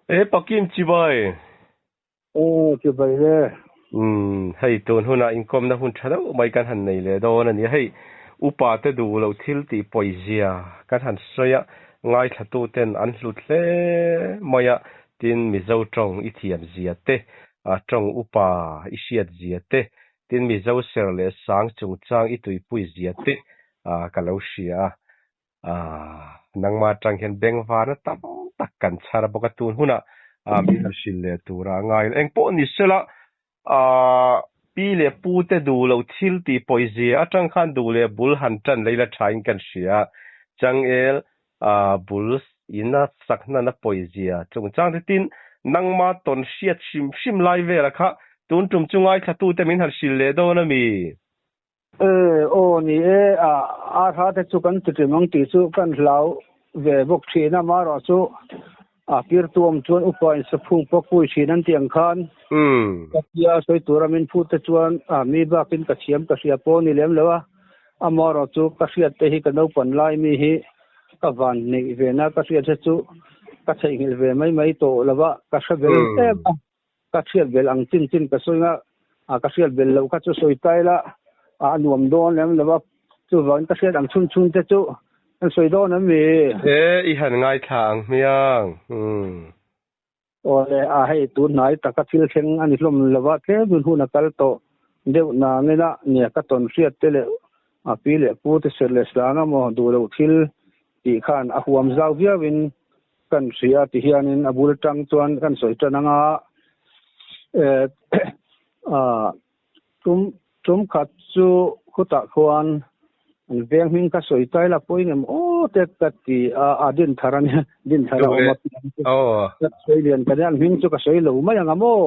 E Pakim chibai. Aw chibai le. Umm hei tun hunah inkawmna hun tha deuh mai kan han nei leh dawn a ni. Hei upa te duh loh thil tih pawizia kan han sawi a, ngaithlatu ten an hlut hle mai a, tin Mizo tawng i thiam zia te, tawng upa i hriat zia te, tin Mizo ser leh sang chungchang i tuipui zia te ka lo hria a. Aaa nangmah atang hian bengvarna tam tak kan chhar a bawk a, tun hunah min han hrilh leh tura a ngai lo. Engpawh ni sela aaa pi leh pu te duh loh thil tih pawizia atang khan duh leh bul han tan lei la thain kan hria a, changel aaa bul ina sak hnana pawizia chungchang te tin nangmah tawn hriat hrim hrim lai vela kha tun tum chu ngaithlatute min han hrilh leh dawn a mi? E, aw ni e, a arha te chu kan ti ṭim ang tih chu kan hlau ve bawk ṭhin a, amaherawh chu a pirtu awm chuan upa in saphung pawh pui ṭhin an tih ang khan ka tia sawi tura min phut te chuan a mi bakin ka thiam ka hria pawh a ni lem lo a, amaherawh chu ka hriat te hi ka naupan lai mi hi ka van neih ve na ka hriat te chu ka theihnghilh ve mai mai tawh lo a, ka hre bel em a. Ka hriat bel ang chin chin ka sawi nga, a ka hriat bel loh kha chu sawi ta ila a nuam dawn lem lo a, chuvangin ka hriat ang chhun chhun te chu kan sawi dawn em mi? E, i han ngaithla ang hmiang. Umm. Awle, a hei tun hnai taka thil thleng a ni hlawm lo a, tlem hun a kal tawh deuh nangin a nia ka tawn hriat te leh a pi leh pu te ser leh sang a maw duh loh thil tih khan a huam zau viauin kan hria ti hianin a bul atang chuan kan sawi tan anga eh ah tum tum khat chu khutah khuan an veng hming kha sawi tai la pawhin em aw te ka ti a a din thar a nia din thar a awm a ka sawi lian ka nia an hming chu ka sawi lo mai anga maw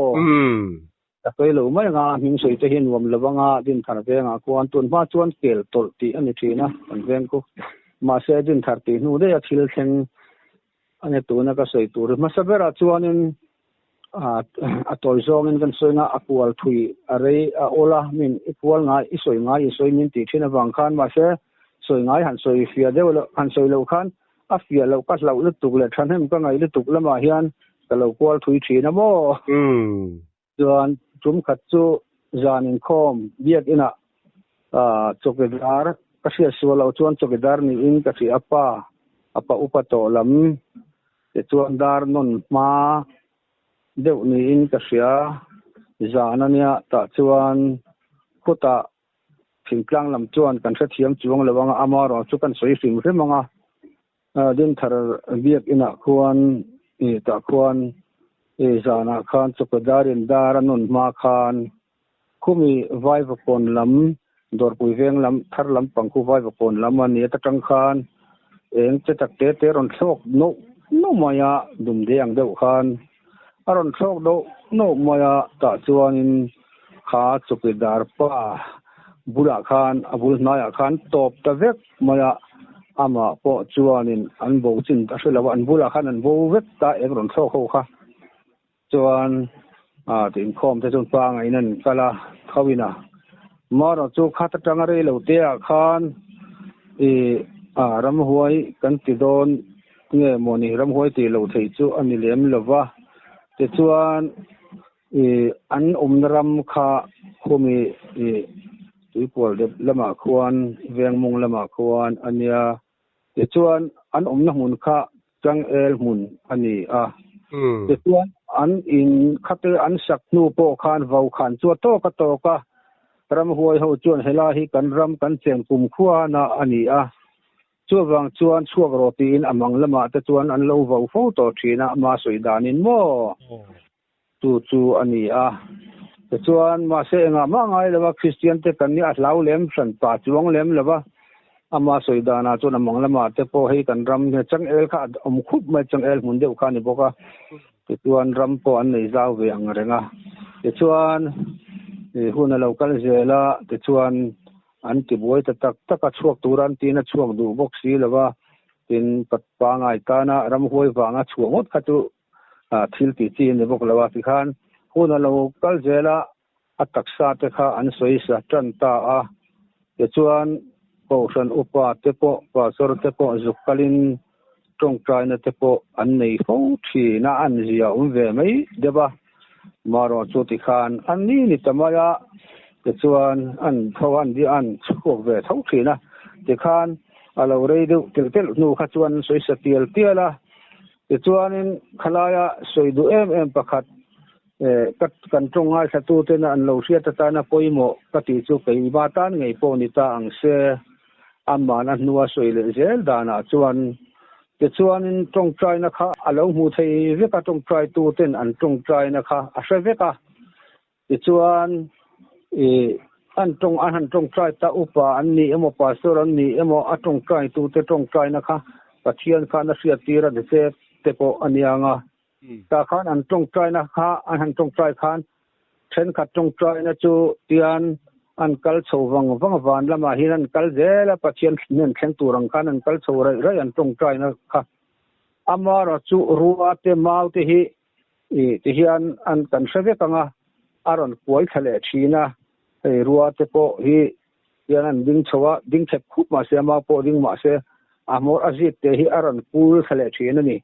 ka sawi lo mai anga hming sawi te hi nuam lo anga din thar vengah khuan tun hma chuan kel tawlh tih a ni thin a kan veng khu mahse din thar tih hnu daih a thil thleng a ni tuna ka sawi tur hmasa berah chuanin a tawi zawngin kan sawi anga a kual thui a rei a awl a min i kual ngai i sawi ngai i sawi min tih thin avang khan mahse sawi ngai han sawi fiah deuh loh han sawi loh khan A fiah loh ka hlauh lutuk leh thahnem ka ngaih lutuk lamah hian ka lo kual thui thin a maw? Chuan tum khat chu zan inkhawm biakinah chawkidar ka hriat sual loh chuan chawkidar niin ka hria a pa, a pa upa tawh lam te chuan dar nawn hma deuh niin ka hria zan a nia tah chuan khutah Thingtlang lam chuan kan hrethiam chuang lo anga amaherawh chu kan sawi hrim hrim anga Dinthar biak inah khuan ih tah khuan ih zanah khan chawkawdarin dar a nawn hma khan khumi Vaivakawn lam Dawrpui veng lam thar lam pang khu Vaivakawn lam a ni atang khan eng che tak te te rawn thlawk noh noh mai a dumde ang deuh khan a rawn thlawk deuh noh mai a tah chuanin Kha chawkidar pa bulah khan a bul hnaiah khan tawp ta vek mai a, amah pawh chuanin an bo chin a hre lo a, an bulah khan an bo vek ta eng rawn thlawk ho kha chuan ah inkhawm te chuan pangain an kal a tho in a, marawh chu khat atanga rei lo te ah khan ih ah ramhuai kan ti dawn nge mawni ramhuai tih loh theih chu a ni lem lo va, tichuan. Ih an awmna ram kha khumi ih tuikual dep lamah khuan vengmung lamah khuan a nia tichuan an awmna hmun kha changel hmun a ni a tichuan an in khate an sak hnu pawh khan vau khan chu a tawk a tawk a ramhuai ho chuan helai hi kan ram kan chen kum khuana a ni a chuvang chuan chhuak rawh tiin a mang lamah te chuan an lo vau fo tawh thin a ama sawi danin maw. Chu chu a ni a. Tichuan, mahse engah mah ngai lo a, Kristian te kan nih a hlau lem hran pa chuang lem lo va. Ama sawi danah chuan a mang lamah te pawh hei kan ram hi changel kha a awm khup mai, changel hmun deuh kha a ni bawk a. Tichuan, ram pawh an nei zau ve ang reng a. Tichuan, hun a lo kal zel a, tichuan an tibuai ta tak tak a, chhuak tura an tiin a chhuak duh bawk si lo va. Tin, pangai tana ramhuai vanga chhuah ngawt kha chu thil tih chi a ni bawk lo a tikhan hun a lo kal zel a, a taksa te kha an sawi sa tan ta a, tichuan kohhran upa te pawh pastor te pawh zuk kalin Tawngtaina te pawh an nei fo thin a, an zia awm ve mai deuh a. Marawh chu tikhan an ni ni ta mai a, tichuan an tho an di an chhuak ve tho thin a. Tikhan a lo rei deuh telh telh hnu kha chuan an sawi sa tial tial a. Tichuanin khalaia sawi duh em em pakhat ka kan tawng ngaithla tena an lo hriat atana pawimawh ka tih chu keima tan ngei pawh ni ta ang se. Aman a hnua sawi leh zel danah chuan tichuanin tawngtaina kha a lo hmu thei vek a, tawngtaitu ten an tawngtaina kha a hre vek a. Tichuan ih an tawng an han tawngtai ta upa an ni emaw pastor an ni emaw a tawngtaitu te tawngtaina kha Pathian khan a hriat tir a ni che te pawh a niang a. Tah khan an tawngtaina kha an han tawngtai khan thenkhat tawngtaina chu tian an kal chho vang vang van lamah hian an kal zel a, Pathian hnen thleng tur ang khan an kal chho raih raih an tawngtaina kha. Amarawh chu rua te mau te hi ih ti hian an kan hre vek ang a, a rawn kuai thla leh thin a, hei rua te pawh hi hian an ding chho a, ding thep khup mahse a mau pawh ding mahse a hmawr a zit te hi a rawn kul thla leh thin a ni.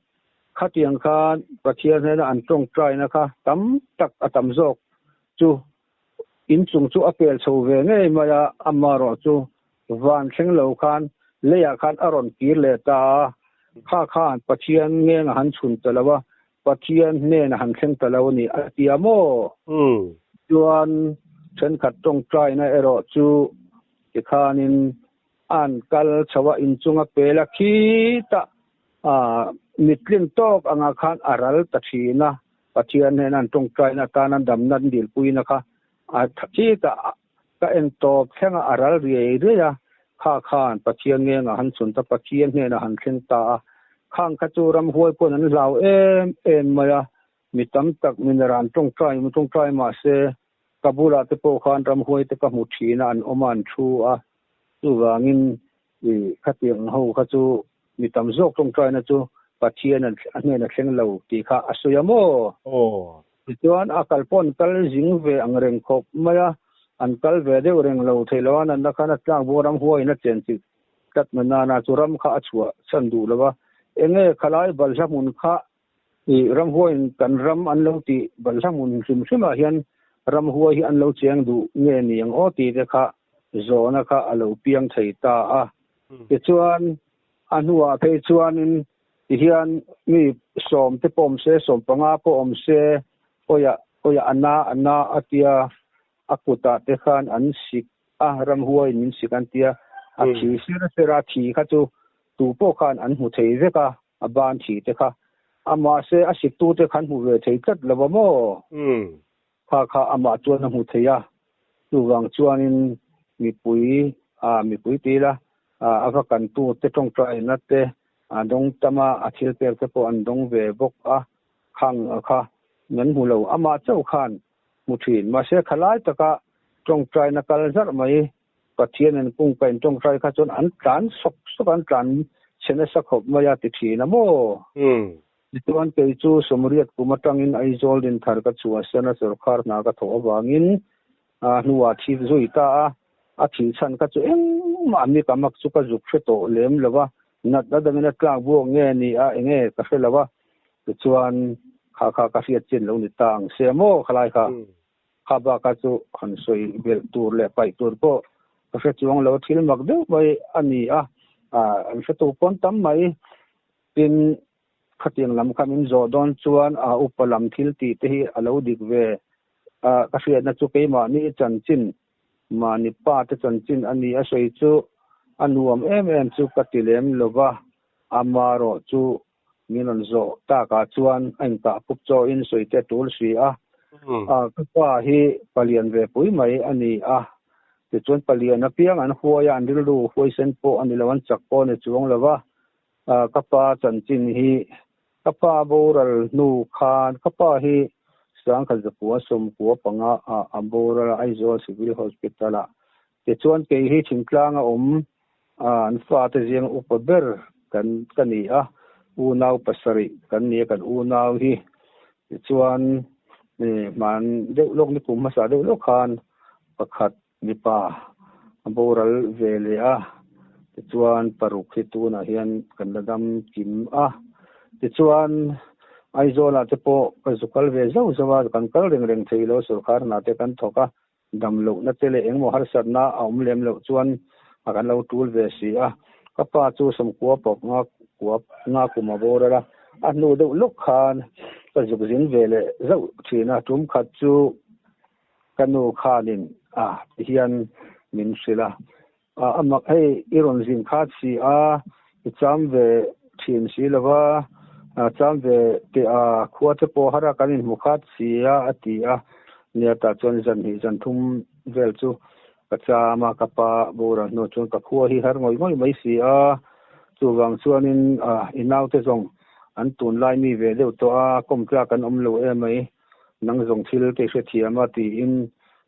Khatiang khan Pathian hnena an tawngtaina kha tam tak a tam zawk chu inchung chu a pel chho ve ngei mai a, amarawh chu van thleng lo khan leiah khan a rawn kir leh ta a, kha khan Pathian ngeng a han chhun ta lo a, Pathian hnen a han thleng ta lo a ni a ti a maw? Chuan thenkhat tawngtaina erawh chu tikhanin an kal chho a, inchunga pel a khitah mittlin tawk angah khan a ral ta thin a, Pathian hnena an tawngtaina atana an damna an dilpuina kha a tha khitah ka en tawp thleng a, a ral riai riai a, kha khan Pathian ngengah han chhun ta, Pathian hnenah han thleng ta a, khang kha chu ramhuai pawn an hlau em em mai a, mi tam tak mineral an tawngtai tawngtai mahse ka bulah te pawh khan ramhuai te ka hmu thin a, an awm a an thu a, chuvangin I khatiang ho kha chu mi tam zawk tawngtaina chu Pathian a hnen a thleng lo tih kha a sawi a maw? Aw. Tichuan a kal pawh an kal zing ve ang reng khawp mai a, an kal ve deuh reng lo theih lo a, natna khan a tlak bawk ram huaiin a chen chilh tlat na nana chu ram kha a chhuah chhan duh lo a, enge khalai balhla hmun kha I ramhuaiin kan ram an lo tih balhla hmun hrim hrimah hian ramhuai hi an lo cheng duh nge ni ang aw tih te kha zawhna kha a lo piang thei ta a. Tichuan a hnuah phei chuanin tihian mi sawm te pawh awm se, 15 pawh awm se, awiah awiah a na a na a tia a kutah te khan an sik a, ramhuaiin min sik an tia, a thi ser ser a, thi kha chu tu pawh khan an hmu thei vek a. A ban thi te kha. A mahse a siktu te khan hmu ve thei tlat lo a maw? Kha kha amah chuan a hmu thei a. Chuvang chuanin mipui a mipui ti ila a va kantu te tawngtaina te a dawng tam a, a thil pek te pawh an dawng ve bawk a. Khang kha nan hmu lo. Amah chauh khan hmu thin. Mahse khalai taka tawngtaina kal zarh mai Pathian an kung ka intawngtai kha chuan an tlan sawk sawk an tlan chhe nasa khawp mai a ti thin a maw? Tichuan kei chu sawmriat kum atangin Aizawl dinthar ka chhuahsan a sawrkhar hna ka thawh avangin a hnuah thi zui ta a, a thih chhan kha chu engmah mi ka mak chu ka zuk hre tawh lem lo va, natna dangin a tlak buak nge ni a enge ka hre lo a, tichuan kha kha ka hriat chin lo ni ta ang se maw khalai kha. Kha baka chu han sawi belh tur leh paih tur pawh ka hre chuang lo, thil mak deuh mai a ni a, an hre tu pawn tam mai. Tin, khatiang lam kha min zawh dawn chuan a upa lam thil tih te hi a lo dik ve a, ka hriatna chu keimahni chanchin, mahni pa te chanchin a ni a sawi chu a nuam em em chu ka ti lem lo va, amarawh chu Min rawn zawh takah chuan a inkah pup chawhin sawi te tul si a. Ka pa hi palian ve pui mai a ni a. Tichuan palian apiang an huai a, an rilru huaisen pawh a ni lo, an chak pawh a ni chuang lo va. Ka pa chanchin hi ka pa boral hnu khan ka pa hi Sangkhat zakua 95 ah a boral a Aizawl Civil Hospital ah. Tichuan kei hi thingtlang a awm an fate ziang upa ber kan ka ni a, unau pasarih kan ni a kan unau hi. Tichuan hman deuh lawk ni kum hmasa deuh lawk khan pakhat mipa a boral ve leh a. Tichuan paruk hi tunah hian kan la dam kim a. Tichuan Aizawlah te pawh ka zu kal ve zauh zauh a, kan kal reng reng thei lo, sorkar hna te kan thawk a, dam lohna te leh engmaw harsatna a awm lem loh chuan a kan lo tul ve si a. Ka pa chu sawmkua pawp nga kua nga kum a bawr a, a hnu deuh lawk khan ka zuk zin ve leh zauh thin a, tum khat chu ka nu khanin a tihian min hrilh a, A mak hei i rawn zin khat si a, i cham ve thin si lo va, cham ve teh a, khua te pawh har a kan inhmu khat si a, a ti a. Nia tah chuan zan hnih zan thum vel chu ka cham a, ka pa boral hnu chuan ka khua hi har ngawih ngawih mai si a, chuvang chuanin i naute zawng an tunlai mi ve deuh tawh a, kawm tlak an awm lo em mai. Nang zawng thil te i hrethiam a tiin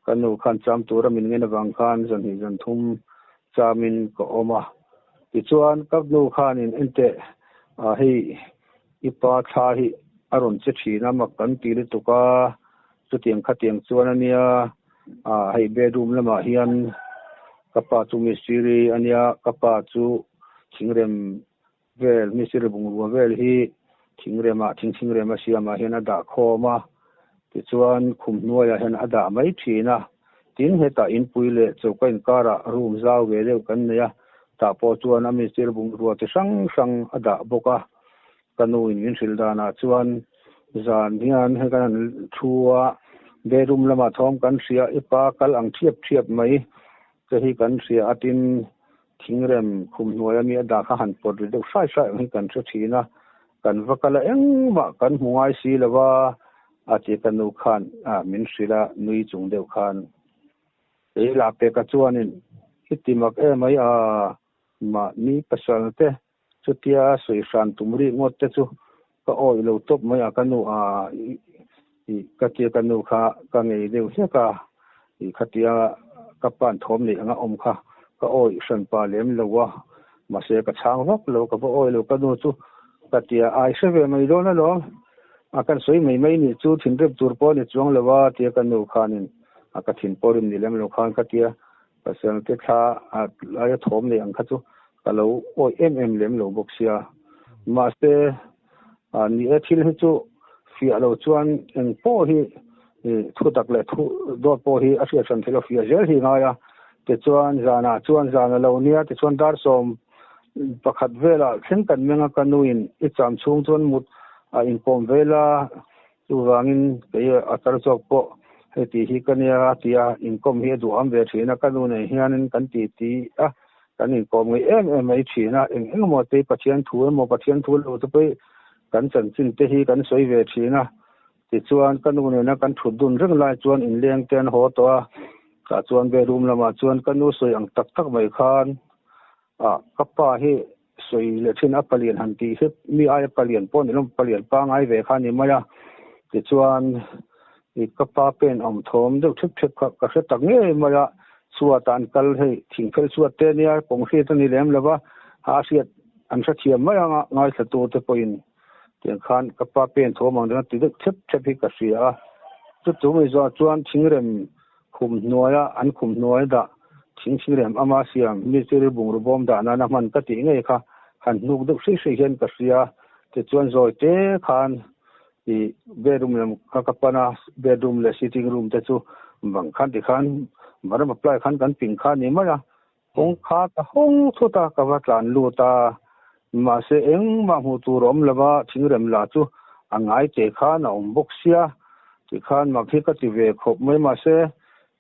ka nu khan cham tura min ngen avang khan zanhnih zan thum chamin ka awm a. Tichuan ka nu khanin enteh hei i pa thla hi a rawn che thin a mak kan ti lutuk a, chutiang khatiang chuan a nia hei bedroom lamah hian ka pa chu mistiri a nia, ka pa chu thingrem Vel, Misiri bungrua vel hi thingremah, thing thingrem a siamah hian a dah khawm a, tichuan khum hnuaiah hian a dah mai thin a. Tin, hetah inpui leh choka inkarah room zau ve deuh kan nei a, tah pawh chuan a misiri bungrua chi hrang hrang a dah bawk a. Ka nu in min hrilh danah chuan zan hian hei kan han thu a, bedroom lamah thawm kan hria, i pa kal ang thiap thiap mai te hi kan hria a, tin, Thingrem khum hnuaia mi a dah kha han pawt ri deuh hrai hrai ang hi kan hre thin a, kan va kal a engmah kan hmu ngai si lo va, a ti ka nu khan min hrilh a, nui chung deuh khan. Kei lah peka chuanin i ti mak em ai a, mahni pasal te chutia sawi hran tum rih ngawt te chu ka awih lo tawp mai a, ka nu a i ka tia ka nu kha ka ngei deuh hlek a, i khatia ka pan thawm neih anga awm kha ka awih hran pa lem lo a, mahse ka chhang vak lo, ka va awih lo ka nu chu ka tia ai hre ve mai dawn alawm, a kan sawi mai mai nih chu thinrim tur pawh a ni chuang lo a tia ka nu khanin a ka thin pawh rim ni lem lo khan ka tia pasal te thla a laia thawm neih ang kha chu ka lo awih em em lem lo bawk sia, mahse ni e thil hi chu fiah lo chuan eng pawh hi thu tak leh thu dawt pawh hi a hriat hran theih lo fiah zel hi ngai a, tichuan zanah chuan zan a lo nia tichuan dar sawm pakhat velah thleng kan meng a ka nuin i cham chhung chuan mut a inpawm vel a Chuvangin kei a tar zawk pawh hei tih hi ka nia a ti a, inkawm hi a duham ve thin a, ka nu nen hianin kan ti ti a, kan inkawm ngei em em mai thin a, eng eng emaw te Pathian thu emaw Pathian thu lo te pawh kan chanchin te hi kan sawi ve thin a, tichuan ka nu nena kan thut dun reng lai chuan inleng te an haw tawh a, tah chuan bedroom lamah chuan ka nu sawi ang tak tak mai khan ah ka pa hi Sawi leh thin a palian han tih hi mi aia palian pawh ni lo palian pangai ve kha a ni mai a, tichuan i ka pa pen awm thawm deuh thep thep kha ka hre tak ngei mai a, chhuatah an kal hei thingphel chhuat te ania kawng hriat a ni lem lo va, a hriat an hrethiam mai anga ngaithla tu te pawhin tiang khan ka pa pen thawm ang reng a ti deuh thep thep hi ka hria a, chutu mai zawh chuan thingrem Khum hnuaia an khum hnuai dah thing thingrem ama siam mistiri bungraw bawm dah nana hman ka tih ngei kha han hnuk deuh hrih hrih hian ka hria. Tichuan zawi te khan i bedroom lam kha ka pan a, bedroom leh sitting room te chu bang khan tikhan varam apply khan kan ping kha a ni mai a. Kawngka ka hawng thut a, ka va tlan lut a, mahse engmah hmuh tur a awm lo va, thingrem lah chu a ngai te khan a awm bawk sia, tikhan mak hi ka ti ve khawp mai, mahse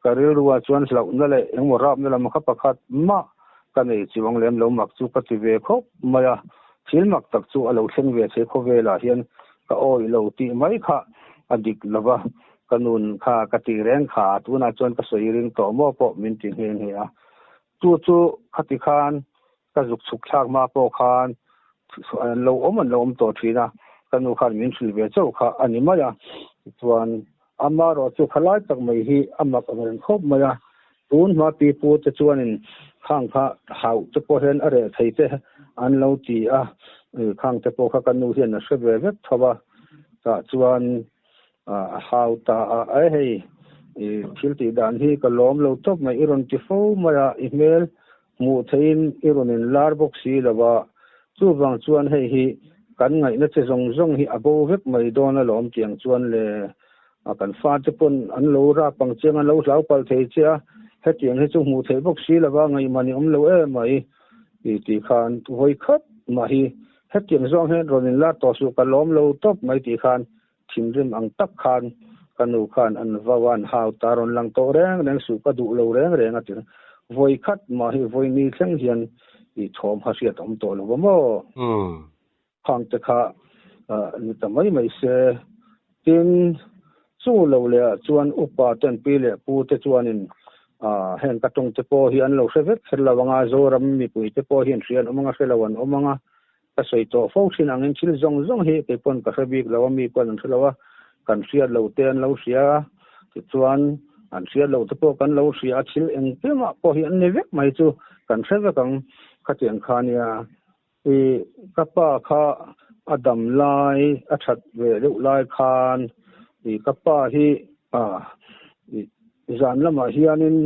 ka rilruah chuan hlauhna leh engmaw rapna lam kha pakhat mah ka nei chiang lem lo mak chu ka ti ve khawp mai a, thil mak tak chu a lo thleng ve thei khawvelah hian ka awih lo tih mai kha a dik lo va, Ka nun kha ka tih reng kha tunah chuan ka sawi ring tawh maw pawh min ti nghe nghe a. Chu chu khati khan ka zuk chhuk thlak hma pawh khan an lo awm an lo awm tawh thin a, ka nu khan min hrilh ve chauh kha a ni mai a. Tichuan amaherawh chu khalai tak mai hi a mak ang reng khawp mai a, tun hma pi pu te chuanin khang kha hauh te pawh hian a reh thei te an lo ti a, khang te pawh kha ka nu hian a hre ve vek tho a, tah chuan A hau ta a, Ai hei, i thil tih dan hi ka lawm lo tawp mai, i rawn ti fo mai a, i hmel Hmuh theihin i rawn inlar bawk si lo a, chuvang chuan hei hi kan ngaihna che zawng zawng hi a bo vek mai dawn alawm tiang chuan le a kan fate pawn an lo rap ang chiang an lo hlau palh thei che a, hetiang hi chu hmuh theih bawk si lo a ngaihman i awm lo em mai i tih khan vawi khat mah hi hetiang zawng hian rawn inlar tawh suh ka lawm lo tawp mai tih khan Thinrim ang tak khan ka nu khan an vau a, an hau ta rawn lang tawh reng reng suh, ka duh lo reng reng a ti. Vawi khat mah hi vawi ni thleng hian i thawm kha hriat a awm tawh lo va maw? Khang te kha ni ta mai mai se. Tin, chu lo leh ah chuan upa ten pi leh pu te chuanin heng ka tawng te pawh hi an lo hre vek kher lo ang a, Zoram mipui te pawh hian hria an awm ang a, hre lo an awm ang a, Ka sawi tawh fo thin angin thil zawng zawng hi kei pawn ka hre bik lo a, mi pawn an hre lo a, kan hriat lo te an lo hria a, tichuan an hriat lo te pawh kan lo hria a, thil engkimah pawh hi an ni vek mai chu kan hre vek ang khatiang kha nia. I ka pa kha a dam lai a that ve deuh lai khan i ka pa hi a i zan lamah hianin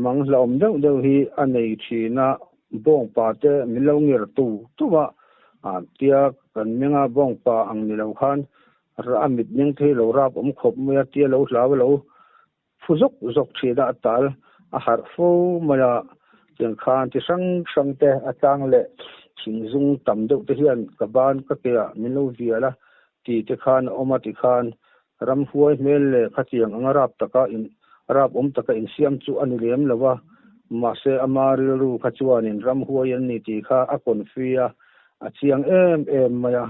mang hlauhawm deuh deuh hi a nei thin a, Bawngpa te min lo ngir tu tu a, tia kan meng a bawngpa ang ni lo khan a mit meng thei lo rap awm khawp mai a, tia lo hlau a lo phu zawk zawk thin a, a tal a harh fo mai a, tiang khan ti hrang hrang te a tlang leh thing zung tam deuh te hian ka ban ka ke ah min lo vial a ti te khan a awm a ti khan Ramhuai hmel leh khatiang anga rap taka in rap awm taka insiam chu a ni lem lo a, mahse ama rilru kha chuanin ramhuai an ni tih kha a confi a, a chiang em em mai a.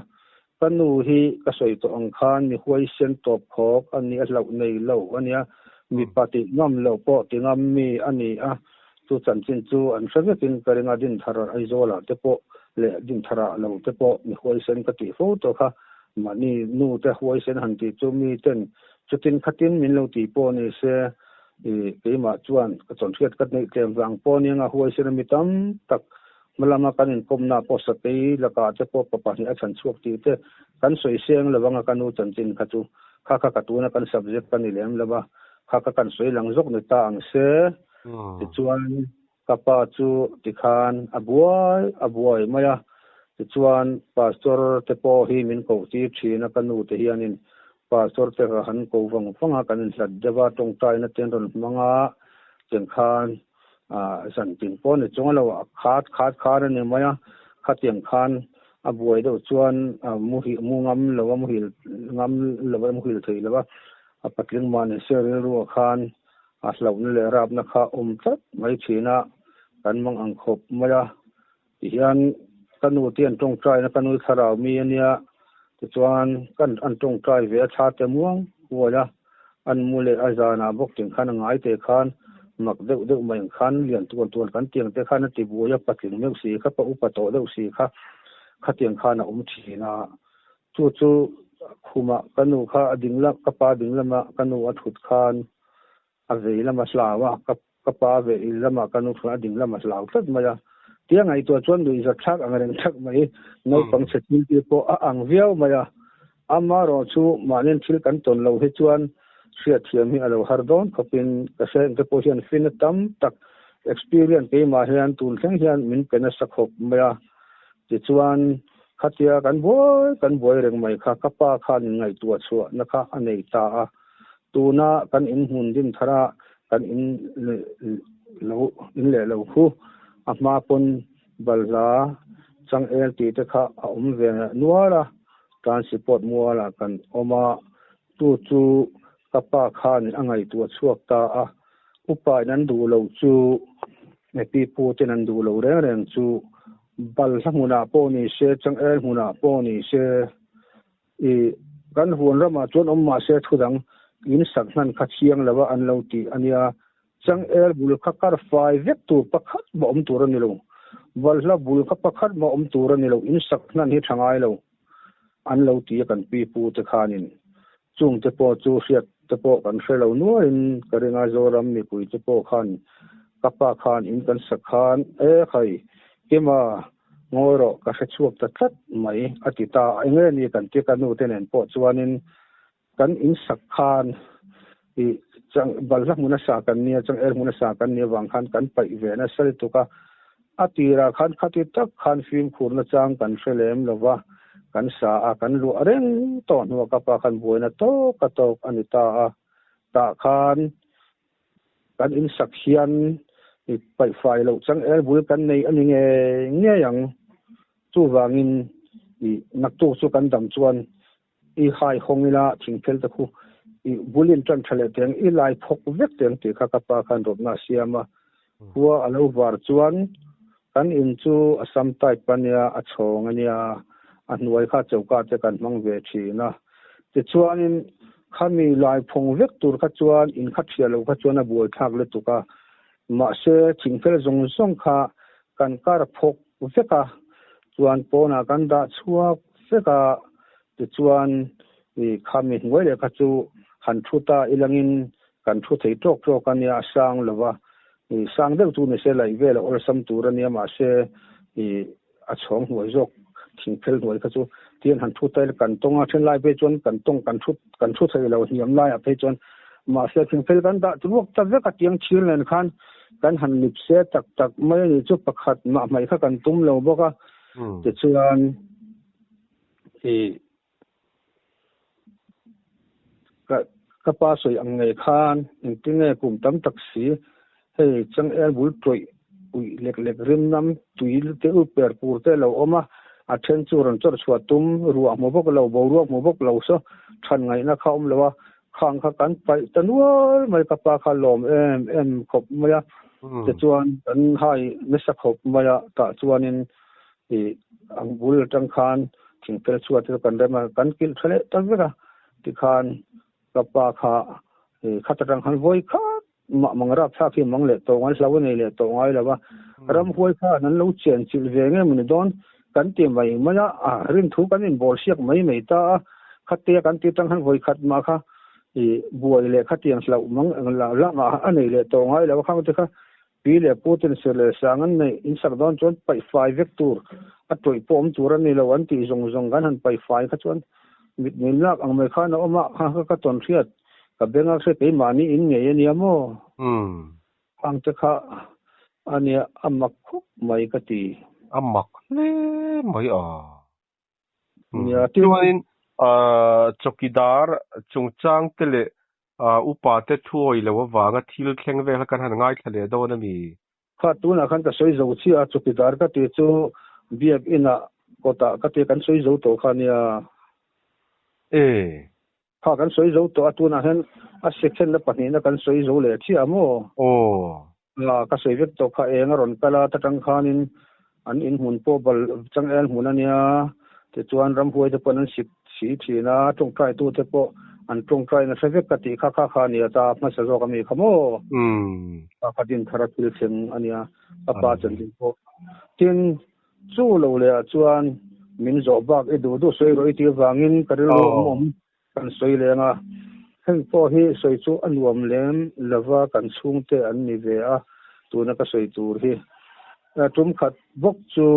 Ka nu hi ka sawi tawh ang khan mi huaisen tawp khawk a ni a hlauh nei lo a nia, mipa tih ngam loh pawh ti ngam mi a ni a, chu chanchin chu an hre vekin ka ring a, Dinthar Aizawlah te pawh leh Dintharah lo te pawh mi huaisen ka tih fo tawh kha. Mahni nu te huaisen han tih chu mi ten chutin khatin min lo tih pawh ni se, i keimah chuan ka chawnhriat ka neih tlem vang pawh nia nga huaisen a mi tam tak hmalama kan inkawmna pawh sakei lakah te pawh pa pahnih a chhan chhuak tih te kan sawi seng lo anga ka nu chanchin kha chu kha kha ka tuna kan subject ka ni lem lo a, kha kha kan sawi lang zawk ni ta ang se. Tichuan Ka pa chu tikhan a buai a buai mai a, tichuan Pastor te pawh hi min koh tir thin a, ka nu te hianin Pastor te ka han ko vang vang a, kan inhlat deuh a, tawngtaina te an rawn hmang a, tiang khan zan tin pawh ni chung a lo khat khat khan a ni mai a, khatiang khan a buai deuh chuan muhil mu ngam lo a, muhil ngam lo a, muhil thei lo a, a patling mahni se rilruah khan A hlauhna leh rapna kha awm tlat mai thin a, kan mang ang khawp mai a. Tihian ka nu te an tawngtaina ka nu thlarau mi a nia, tichuan kan an tawngtai ve a thla te muang huai a, an mu leh a zanah bawk ting khan a ngai te khan mak deuh deuh mai ang khan lian tuan tuan kan tiang te khan a ti buai a, patling meuh si kha pa upa tawh deuh si kha khatiang khan a awm thin a. Chu chu khumah ka nu kha a ding lam ka pa ding lama ka nu a thut khan a vei lama hlau a, ka ka pa vei lama ka nu thut a ding lama hlau tlat mai a. Tia ngaihtuah chuan nuihzat thlak ang reng thlak mai, naupang chhe thil te pawh a ang viau mai a. Amaherawh chu mahni thil kan tawn loh hi chuan hriatthiam hi a lo har dawn khawpin ka hre engte pawh hian fin a tam tak experience keimah hian tun thleng hian min pe nasa khawp mai a. Tichuan, khatia kan buai kan buai reng mai kha ka pa khan in ngaihtuah chhuahna kha a nei ta a. Tuna kan in hmun din thara kan in lo in leh lo khu a hma pawn balhla changel tih te kha a awm ve nual a, transport mualah kan awm a, chu chu ka pa khan a ngaihtuah chhuak ta a. Upa in an duh loh chu pi pu ten an duh loh reng reng chu balhla hmunah pawh ni se, changel hmunah pawh ni se, i kan huan ramah chuan awm mah se thu dang in sak hnan kha chiang lo a an lo tih a nia. Changel bul kha kar fai vek tur pakhat mah awm tur a ni lo. Balhla bul kha pakhat mah awm tur a ni lo. In sak hnan hi tha ngai lo an lo ti a kan pi pu te khanin. Chung te pawh chu hriat te pawh kan hre lo nuaiin ka ring a, Zoram mipui te pawh khan ka pa khan in kan sak khan e khai Kima ngawi rawh ka hre chhuak ta tlat mai a ti ta a, enge ni kan ti ka nu te nen pawh chuanin kan in sak khan i chang balhla hmuna sa kan nia changel hmuna sa kan nia vang khan kan paih ve nasa lutuk a. A tirah khan khati tak khan fimkhurna chang kan hre lem lo va, kan sa a, kan luah reng tawh hnuah ka pa khan buaina tawk a tawk a ni ta a. Tah khan kan insak hian i paihfai loh chang el bul kan nei a ni ngei ngei ang. Chuvangin i naktuk chu kan dam chuan I hai hawng ila thingphel te khu i bul in tan tha leh teng i lai phawk vek teng tih kha ka pa khan rawtna a siam a. Khua a lo var chuan kan in chu a sam type a nia, a chhawng a nia, a hnuai kha choka te kan hmang ve thin a. Tichuanin khami lai phawng vek tur kha chuan in kha thiah loh kha chuan a buaithlak lutuk a. Mahse thingphel zawng zawng kha kan kar phawk vek a, chuan pawnah kan dah chhuak vek a, tichuan i khami hnuai leh kha chu han thu ta ilangin kan thu thei tawk tawk a nia, a sang lo va, i sang deuh chu nise laih vel a awlsam tur a nia, mahse i a chhawng hnuai zawk thingphel hnuai kha chu tihian han thu ta ila kan tawng a, then lai phei chuan kan tawng kan thu kan thu thei lo hniam laiah phei chuan mahse thingphel kan dah ruak ta vek a tiang thir nen khan kan han lip se tak tak mai a nih chu pakhat mah hmaih kha kan tum lo bawk a tichuan i ka ka pa sawi ang ngei khan engtinge kum tam tak si hei changel bul tawih uih lek lek rim nam tui te u per pur te lo awm a a then chu rawn chawrh chhuah tum ruah hmu bawk lo boruak hmu bawk lo saw than ngaihna kha awm lo a Khang kha kan paih ta nual mai ka pa kha lawm em em khawp mai a, tichuan kan hai nasa khawp mai a, tah chuanin ih ang bul atang khan thingphel chhuat chu kan rem a, kan kilh tha leh ta vek a, tikhan ka pa kha ih khat atang khan vawi khat mah mang rapthlak hi mang leh tawh ngai hlau a nei leh tawh ngai lo a, ramhuai khan an lo chen chilh ve nge mawni dawn kan ti mai mai a, a rinthu kan inbawl siak mai mai ta a, khatia kan ti tang khan vawi khat mah kha ih buai leh khatiang hlauh mang lamah a nei leh tawh ngai lo a, khang te kha pi leh pu ten sir leh sang an neih insak dawn chuan paihfai vek tur a tawih pawh awm tur a ni lo an tih zawng zawng kan han paihfai kha chuan mit min lak ang mai khan a awm a, kha kha ka tawn hriat. Ka beng a hre keimahni in ngei a nia maw? Ang te kha a nia a mak khawp mai ka ti. A mak hle mai a. Nia chuanin chawkidar chungchang te leh upa te thuawi lo avanga thil thleng vel kha kan han ngaithla leh dawn a mi? Kha tunah khan ka sawi zo chiah a, chawkidar ka ti chu biak inah kawtah ka ti kan sawi zo tawh kha nia. E. Kha kan sawi zo tawh a, tunah hian a section na pahnihna kan sawi zo leh chiah maw? Aw. A, ka sawi vek tawh kha eng a rawn kal a, ta tang khanin an inhmun pawh bal changel hmun a nia, tichuan ramhuai te pawh an sik si thin a, tawngtai tu te pawh an tawngtai nasa vek ka tih kha kha kha a nia ta hmasa zawk a mi kha maw? Umm. Kha kha din thar a thil thleng a nia, ka pa chanchin pawh. Tin, Chu lo leh ah chuan min zawh bak i duh duh sawi rawh i tih avangin ka rilru awm awm kan sawi leng a. Heng pawh hi sawi chu a nuam lem lova kan chhungte an ni ve a tuna ka sawi tur hi. Tum khat bawk chu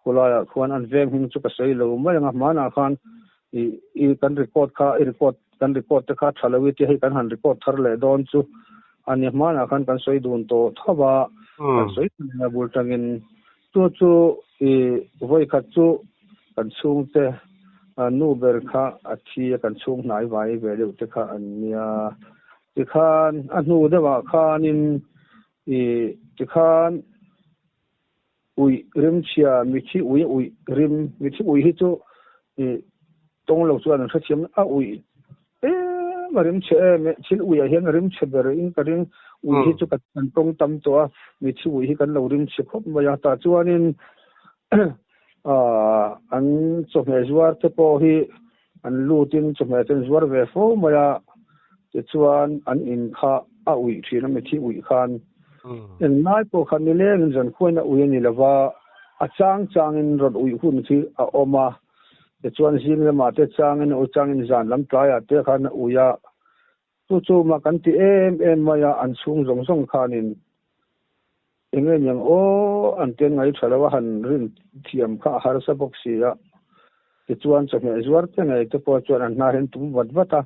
khulaiah khuan an veng hming chu ka sawi lo mai ang a, hmanah khan i i kan record kha i record kan record te kha tha lo i tia hei kan han record thar leh dawn chu a ni hmanah khan kan sawi dun tawh tho a kan sawi thar a bul tangin chu chu i vawi khat chu kan chhungte nu ber kha a thi a kan chhung hnai vai ve deuh te kha an nia tikhan a hnu deuhah khanin i tikhan Uih rimchhia, mithi ui a uih rim, mithi ui hi chu ih tawng lo chuan an hrethiam a uih em a rimchhe em e, thil uiah hian a rimchhe ber in ka ring, ui hi chu kan tawng tam tawh a, mithi ui hi kan lo rimchhe khawp mai a, tah chuanin ah an chawhmeh zuar te pawh hi an lutin chawhmeh te an zuar ve fo mai a, tichuan an in kha a uih thin a mithi uih khan. Engngai pawh kha nilengin zankhuain a ui a ni lova, a chang changin rawn uih hun khi a awm a, tichuan zing lamah te changin a ui changin zan lam tlaiah te khan a ui a, chu chu mah kan ti em em mai a, an chhung zawng zawng khanin eng nge niang aw an tian ngai tha lo a han rin thiam kha a harsa bawk si a, Tichuan chawhmeh zuar te ngei te pawh chuan an hna hian tum vat vat a,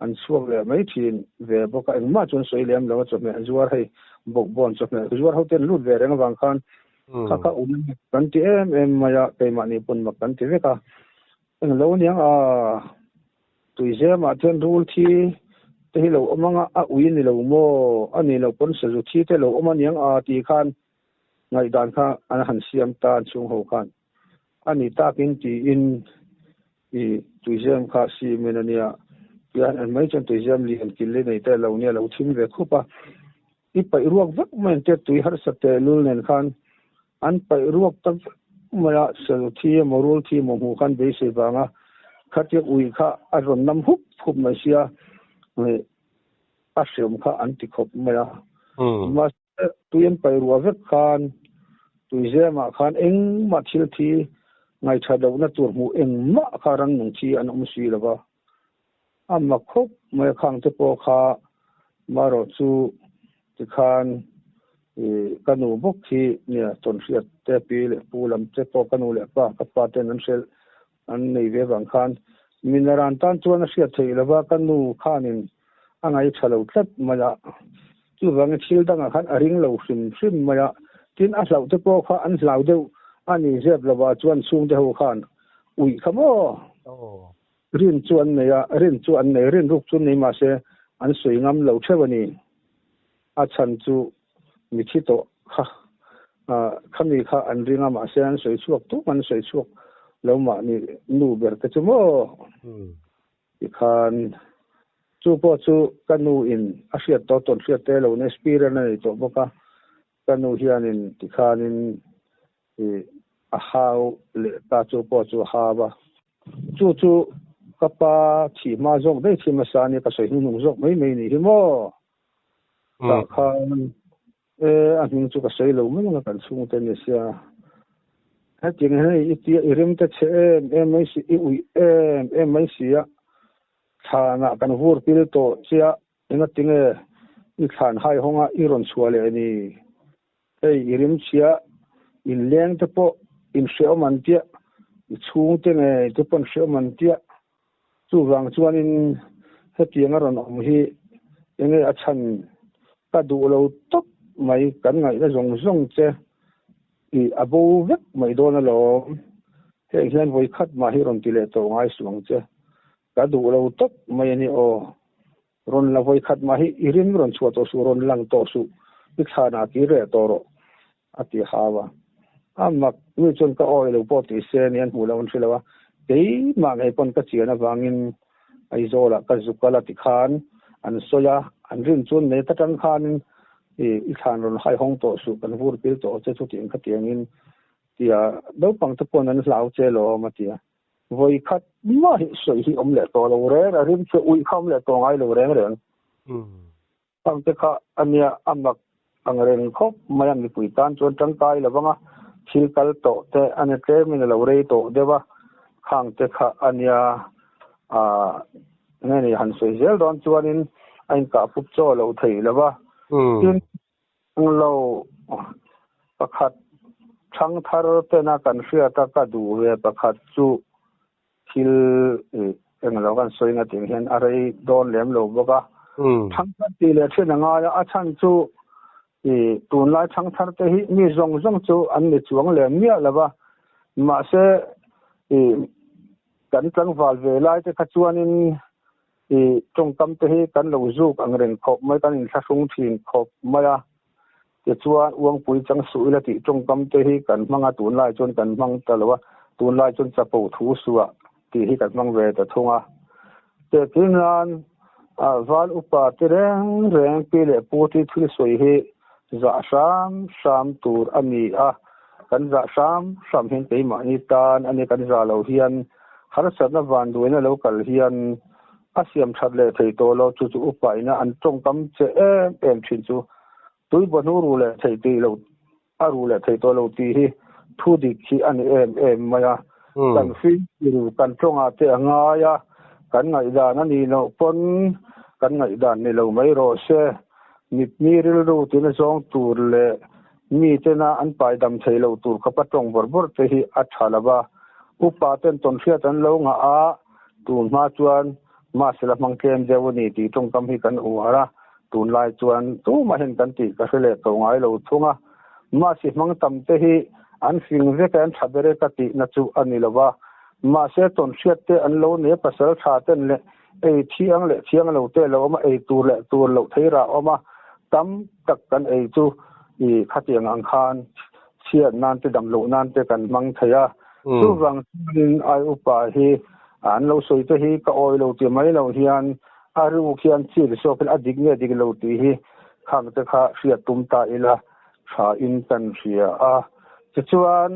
an chhuak leh mai thin ve bawk a, engmah chuan sawi lem lo a chawhmeh zuar hei bawkbawn chawhmeh zuar ho te an lut ve reng avang khan Kha kha um kan ti em em mai a, keimahni pawn mak kan ti vek a. Eng lo aniang a, tuizemah chuan rul thi te hi lo awm anga a ui ni lo maw, a nih loh pawn sazu thi te lo awm aniang a tih khan ngaihdan kha an han siam ta an chhung ho khan. A ni takin tiin i tuizem kha simin a nia, tihian en mai chuan tuizem lian kil i nei te lo nia lo thim ve khup a. I paih ruak vek mai an tia tui harsa tehlul nen khan an paih ruak ta vek mai a, sel thi emaw rul thi emaw hmuh khan beisei vanga khatiang ui kha a rawn nam hup hup mai sia a hriam kha an ti khawp mai a. Mahse tui an paih ruah vek khan tuizemah khan engmah thil thi ngaihṭha lohna tur hmuh engmah kha rannung thi an awm si lo va. A mak khawp mai a khang te pawh kha marawh chu tikhan ih ka nu bawk hi nia tawnhriat te pi leh pu lam te pawh ka nu leh pa ka pa ten an hrilh an nei ve vang khan minaran tan chuan a hriat theih lova ka nu khanin a ngaihṭha lo tlat mai a chuvangin thil dangah khan a ring lo hrim hrim mai a tin a hlauh te pawh kha an hlau deuh a ni zep lovah chuan chhungte ho khan uih kha maw. Rin chu an nei a, rin chu an nei, rin ruk chu nei mah se an sawi ngam lo theuh a ni. A chhan chu mithi tawh kha khami kha an ring a mahse an sawi chhuak tum an sawi chhuak lo mahni nu ber te chu maw tikhan chu pawh chu ka nu in a hriat tawh tawn hriat te lo in experience a nei tawh bawk a ka nu hianin tikhanin i a hau leh ta chu pawh chu a hau a. Chu chu ka pa thih hma zawk daih thih hmasa a nia ka sawi hnuhnung zawk mai mai nih hi maw. Tah khan e a hming chu ka sawi lo mai anga kan chhungte ni sia. Hetiang hian hei i tia i rim te chhe em em mai si i uih em em mai si a thlanah kan vur pil tawh chia engatinge i thlan hai hawnga i rawn chhuah leh ni. Hei i rimchhia inleng te pawh inhreawm an tia, i chhungte ngei te pawh inhreawm an tia. Chuvang chuanin hetiang a rawn awm hi enge a chhan ka duh lo tawp mai, kan ngaihna zawng zawng che i a bo vek mai dawn alawm. Heng hian vawikhat mah hi rawn ti leh tawh ngai suh ang che, ka duh lo tawp mai a ni aw. Rawn la vawi khat mah hi i rim rawn chhuah tawh suh, rawn lang tawh suh, i thlanah kir reh tawh rawh, a ti hau a. A mak mi chuan ka awi lo pawh tih se ni an hmuh loh an hre lo a, keimah ngei pawn ka chian avangin Aizawlah ka zuk kal a ti khan an sawi a, an rin chuan nei ta tang khanin i thlan rawn haihawng tawh suh, kan vur pil tawh che chutiang khatiangin tia naupang te pawn an hlau che lawm a ti a. Vawi khat mah hi sawi hi awm leh tawh lo reng a, rim chu uih kha awm leh tawh ngai lo reng reng. Khang te kha a nia a mak ang reng khawp mai a, mipui tan chuan tangkai lo vang a, thil kal tawh te a ni tlemin a lo rei tawh deuh a, khang te kha a nia ah nge ni han sawi zel dawn chuanin a inkah pup chaw lo thei lo va. Tin, Lo pakhat thangthar tena kan hriat a ka duh ve pakhat chu thil englo kan sawi na ting hian a rei dawn lem lo bawk a. Thangthar tih leh thin a ngai a, a chhan chu i tunlai thangthar te hi mi zawng zawng chu an ni chuang lem miah lo va, mahse i kan tlangval ve lai te kha chuanin I tawngkam te hi kan lo zuk ang reng khawp mai, kan inthlahrung thin khawp mai a. Tichuan, Uangpui chang suh ila tih tawngkam te hi kan hmang a, tunlai chuan kan hmang ta lo a, tunlai chuan chapo thu suah tih hi kan hmang ve ta thung a. Tehkir nan val upa te reng reng pi leh pu te thil sawi hi zah hram hram tur a ni a, kan zah hram hram hian keimahni tan a ni, kan zah loh hian Harsatna vanduaina lo kal hian a siam that leh thei tawh lo, chu chu upa ina an tawngkam che em em thin chu tui bawhnu ru leh thei tih lo a ru leh thei tawh lo tih hi thu dik hi a ni em em mai a. Kan fimkhur kan tawngah te a ngai a, kan ngaihdan a nih loh pawn kan ngaihdan ni lo mai rawh se. Mitmi rilru tina zawng tur leh Mi tena an pai dam thei lo tur khawpa tawng bawrh bawrh te hi a tha lo va, upa ten tawnhriat an lo ngah a, tun hma chuan mahsela hmang tlem deuh a ni tih tawngkam hi kan uar a, tunlai chuan tumah hian kan tih ka hre leh tawh ngai lo thung a. Masi hmang tam te hi an fing vek e an tha ber e ka tihna chu a ni lo va. Mahse tawnhriat te an lo nei a, pasal tha ten leh ei thiang leh thiang lo te lo awm a, ei tur leh tur loh thei rah awm a, tam tak kan ei chu i khatiang ang khan chhiat nan te dam loh nan te kan hmang thei a. Chuvang chuanin ai upa hi an lo sawi te hi ka awi lo ti mai lo hian a ruk hian chik zawkin a dik nge dik lo tih hi khang te kha hriat tum ta ila tha in kan hria a. Tichuan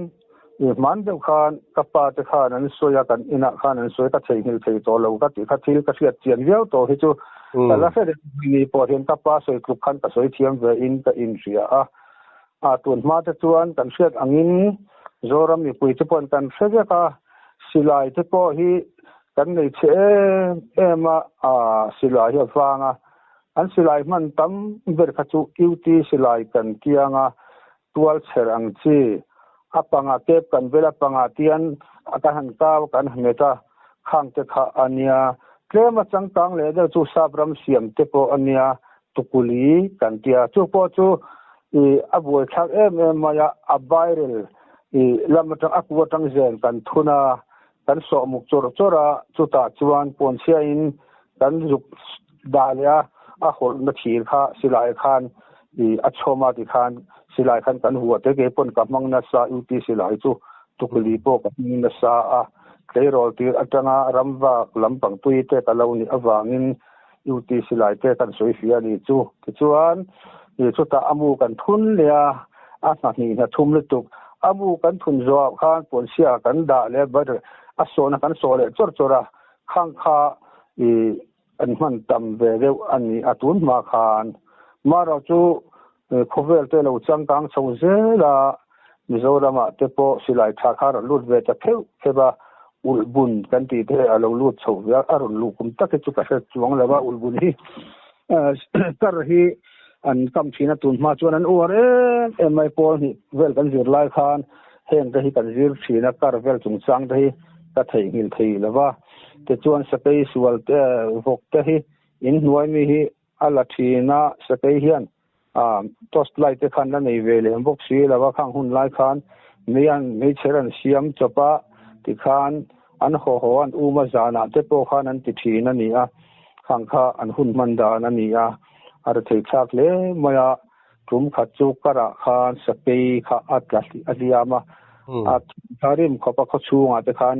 i hman deuh khan ka pa te khan an sawi a, kan inah khan an sawi ka theihnghilh thei tawh lo ka tih kha thil ka hriat chian viau tawh hi chu ka la hre reng mai ni pawh hian ka pa sawi tluk khan ka sawi thiam ve in ka inhria a. A tun hma te chuan kan hriat angin Zoram mipui te pawhin kan hre vek a, silai te pawh hi kan nei chhe em em a, silai hi a vang a, an silai hman tam ber kha chu UT silai kan kiang a, tual chher ang chi, a panga tep kan vel a panga tian a kan han kau kan hmet a, khang te kha a nia. Tlem a changkang leh deuh chu sap ram siam te pawh a nia, tukuli kan tia. Chu pawh chu i a buaithlak em em mai a, a bairel i lam atang a ku atang zen kan thun a, kan sawh muk chawrh chawrh a, chutah chuan pawnchhia in kan zuk dah leh a, a hawlhna thir kha silai khan i a chhawm a tikhan silai khan kan hua te kei pawn ka hmang nasa UT silai chu tukuli pawh ka hmang nasa a, tleirawl tir atanga ramvak lampang tui te ka lo nih avangin UT silai te kan sawi fia a nih chu. Tichuan i chutah a mu kan thun leh a, a hna hnih hna thum lutuk. A mu kan thun zawhah khan pawnchhia kan dah leh a, a sawhna kan sawh leh chawrh chawrh a, khang kha i an hman tam ve deuh a ni a tun hma khan. Marawh chu khawvel te lo changkang chho zel a, Mizoramah te pawh silai tha kha a rawn lut ve ta pheuh pheuh a, ulhbun kan tih te a lo lut chho ve a, a rawn luh kum tak hi chu ka hre chuang lo a, ulhbun hi kar hi an kam thin a, tun hma chuan an uar em em mai, pawl hnih vel kan zir lai khan heng te hi kan zir thin a, kar vel chungchang te hi ka theihnghilh thei lo va, tichuan sakei sual te vawk te hi inhnuai mi hi a la thin a, sakei hian torch light te khan la nei ve lem bawk si lo a, khang hun lai khan mei an meichher an siam chawp a, tikhan an haw haw an um a zanah te pawh khan an ti thin a ni a, khang kha an hun hman dan a ni a, a ri thei thlak hle mai a, tum khat chu karah khan sakei kha a tla a hliam a, a tharim khawp a khaw chhungah te khan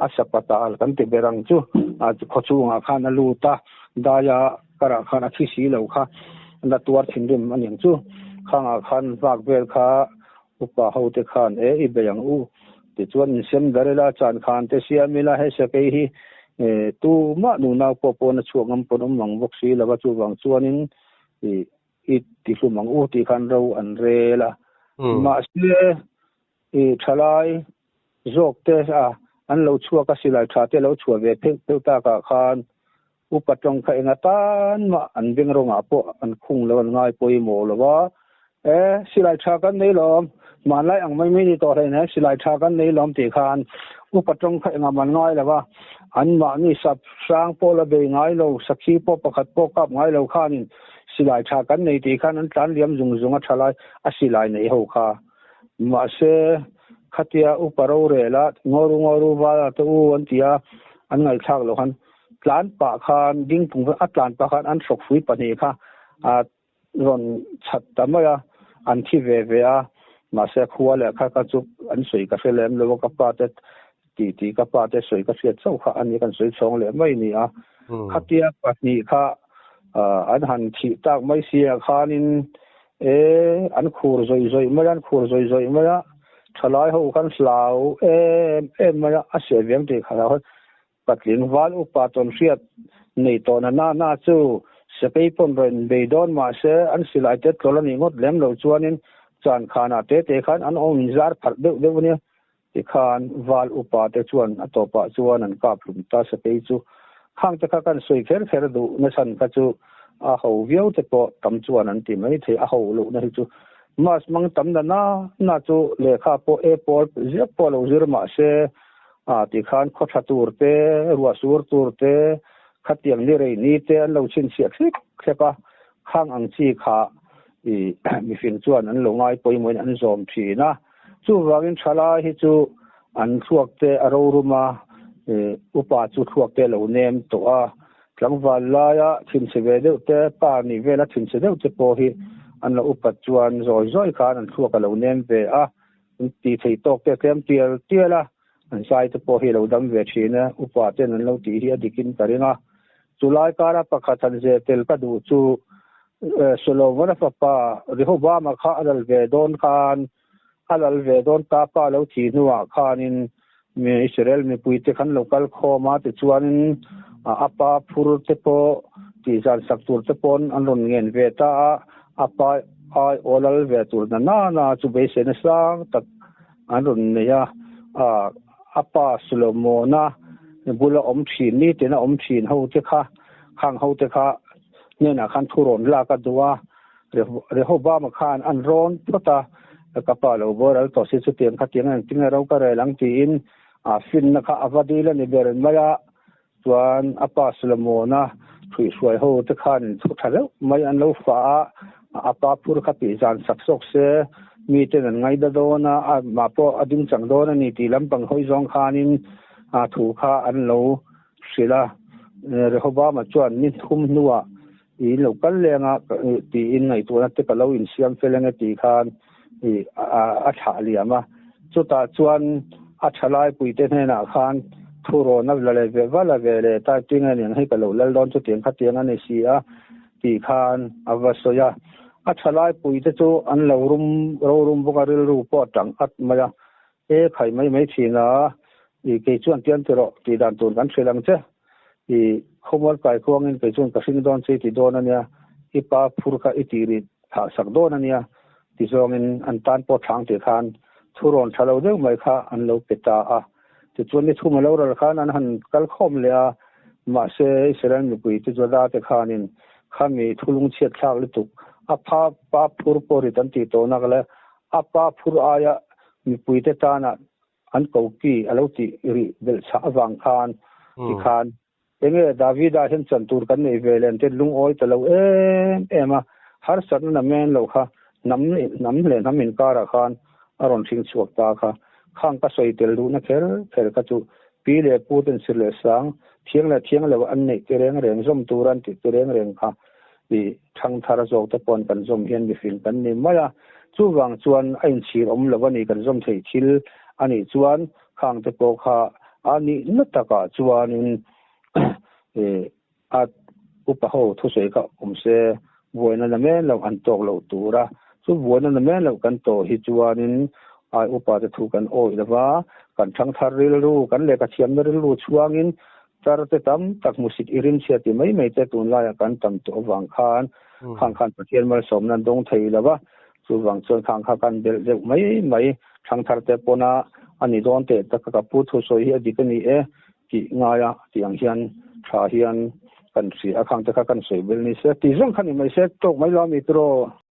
a sapatal kan ti ber ang chu a khaw chhungah khan a lut a, daia Karah khan a thi si lo kha la tuar thinrim a niang chu. Khangah khan vak vel kha upa ho te khan e i bei ang u tichuan in sem dar ila chan khan te siam ila he sakei hi tumah nunau pawh pawn a chhuak ngam pawn awm ang bawk si lo va chuvang chuanin i i tihlum ang u tih khan ro an rel a. Mahse i thalai zawk te a an lo chhuak a silai tha te lo chhuah ve pheuh pheuh takah khan Upa tawng kha enga tan mah an beng rawngah pawh an khung lo an ngai pawimawh lo va, E, silai tha kan nei lawm, hmanlai ang mai mai ni tawh hlein he silai tha kan nei lawm tih khan upa tawng kha engah mah an ngai lo va, anmahni sap hrang pawh la bei ngai lo, sakhi pawh pakhat pawh kap ngai lo khanin silai tha kan nei tih khan an tlan liam zung zung a tha lai a silai nei ho kha. Mahse, khatia upa rorela Ngoru Ngoru vala te u an ti a, an ngaihthlak loh khan tlan pah khan ding pung a tlan pah khan an hrawk fui pahnih kha a rawn chhat ta mai a, an thi ve ve a, mahse khua leh kha kha chu an sawi ka hre lem lo a, ka pa te tih tih ka pa te sawi ka hriat chauh kha a ni, kan sawi chhawng leh mai ni a, khatia pahnih kha an han thih tak mai sia khanin e an khur zawih zawih mai a, an khur zawih zawih mai a, thalai ho khan hlau em em mai a, a seh veng tih kha Patling val upa tawnhriat nei tawh na na na chu Sakei pawn rawn bei dawn mahse an silai te tlawlh a nih ngawt lem loh chuanin chan khanah te te khan an awm inzar pharh deuh deuh a nia. Tikhan val upa te chuan a tawpah chuan an kap hlum ta Sakei chu. Khang te kha kan sawi kher kher duh na chhan kha chu a ho viau te pawh tam chuan an ti mai thei a ho lohna hi chu Mas mang tam na na na chu lehkha pawh e pawl ziak pawh lo zir mahse A tikhan khaw tha tur te, ruah sur tur te, khatiang ni rei ni te an lo chhinchhiah thlek thlek a, khang ang chi kha I mifing chuan an lo ngai pawimawhin an zawm thin a. Chuvangin thalai hi chu an thluak te a rorum a, upa chu thluak te a lo nem tawh a. Tlangval laia thinchhe ve deuh te, pa nih vela thinchhe deuh te pawh hi an lo upat chuan zawi zawi khan an thluak a lo nem ve a. An tih theih tawk te a tlem tial tial a, an zai te pawh hi a lo dam ve thin a, upa ten an lo tih hi a dikin ka ring a. Chulai kara pakhat han zeh tel ka duh chu Solomon-a fapa Rehoboam-a kha a lal ve dawn khan, a lal ve dawn ta pa lo thih hnuah khanin Israel mipuite khan lo kal khawm a, tichuanin a pa phur te pawh tihzan sak tur te pawn an rawn ngen ve ta a, a pa ai aw lal ve tur na nana chu beiseina sang tak an rawn nei a, a pa Solomona bula awm thin, nitin a awm thin ho te kha, khang ho te kha hnenah khan thu rawn lak a duh a, Rehoboam-a khan an rawn phawt a, ka pa lo boral tawh si chutiang kha tiang engtin nge ro ka rel ang tiin a finna kha a va dil a ni ber mai a, chuan a pa Solomona hruihhruai ho te khan thu tha deuh mai an lo fah a, a pa phur kha tih zan sak sawk se miten an ngaida dawn a, amah pawh a ding chang dawn a ni tih lampang hawi zawng khanin a thu kha an lo hrilh a. Rehoboam-a chuan ni thum hnuah i lo kal leng a tiin ngaihtuahna te ka lo insiam fel ange tih khan a thlah liam a. Chutah chuan a thalaipuite hnenah khan thurawn a la leh ve va la ve leh ta tinge nen hei ka lo lal dawn chutiang khatiang a ni si a tih khan a va sawi a. A thalaipuite chu an lo rum rorum bawk a, rilru pawh a tang at mai a. E khai mai mai thin a, i kei chuan tian ti rawh tih dan tur kan hrilh ang che. I khawmual kai khuangin kei chuan ka hring dawn che i ti dawn a nia, i pa phur kha i tih rih thah sak dawn a nia ti zawngin an tan pawh thlang tih khan thurawn tha lo deuh mai kha an lo pe ta a. Tichuan ni thum a lo ral khan an han kal khawm leh a, mahse Israel mipui te Juda te khanin khami thulung chhiat thlak lutuk a pha pa phur pawh rit an tih tawh nak leh a pa phur aia mipuite tana an koki a lo tih rih belh chhah avang khan tikhan enge Davida hian chan tur kan neih ve leh te lungawi ta lo em em a, harsatna na men lo kha hnam hnam leh hnam inkarah khan a rawn hring chhuak ta kha. Khang ka sawi tel duhna kher kher kha chu pi leh pu ten sir leh sang thiang leh thiang lo an neih te reng reng zawm tur an tih te reng reng kha i thangthar zawk te paw'n kan zawm hian mifing kan ni mai a, chuvang chuan a inchhir awm lo a ni kan zawm theih thil a nih chuan khang te pawh kha a nihna takah chuanin a upa ho thusawi kha awm se buaina na men loh an tawk loh tur a, chu buaina na men loh kan tawh hi chuanin ai upa te thu kan awih lo va, kan thangthar rilru, kan lehkha thiamna rilru chhuangin Tar te tam tak hmusit i rimchhia ti mai mai te tunlaiah kan tam tawh avang khan khang khan Pathian malsawmna an dawng thei lo va, chuvang chuan khang kha kan belh deuh mai mai thangthar te pawna a ni dawn teh tak a ka pu thusawi hi a dik a ni e tih ngaia tih ang hian tha hian kan hria a khang te kha kan sawi belh ni se tih zawng kha ni mai se tawk mai lo a mi tiraw.